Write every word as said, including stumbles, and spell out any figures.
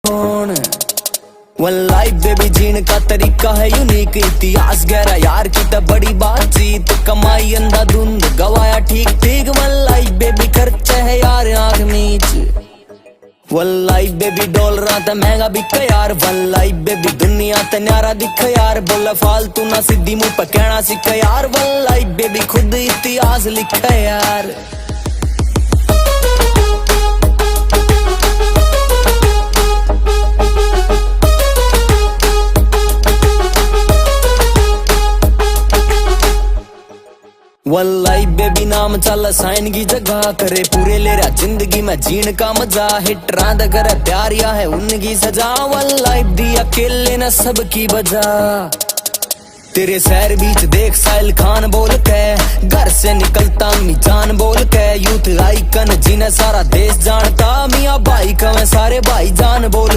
कौन? One life baby जीण का तरीका है यूनिक, इतिहास गहरा यार की तो बड़ी बातचीत, कमाई अंधाधुंध गवाया ठीक ठीक। One life baby खर्चा है यार आंख मीच। One life baby डॉलरां ते महंगा बिके यार। One life baby दुनिया ते न्यारा दिखे यार। बोले फालतू ना, सीधी मुंह पे कहना सीखे यार। One life baby खुद इतिहास लिखे यार। One life baby नाम चल साइन की जगह, करे पूरे ले रहा जिंदगी में जीण का मजा। हिटरां द करे प्यार, या है उनकी सजा। One life दी अकेले न सबकी बजा। तेरे शहर बीच देख साहिल खान बोल के, घर से निकलता मी जान बोल के। यूथ आइकन जिन्हें सारा देश जानता, मियाँ भाई कहें सारे भाई जान बोल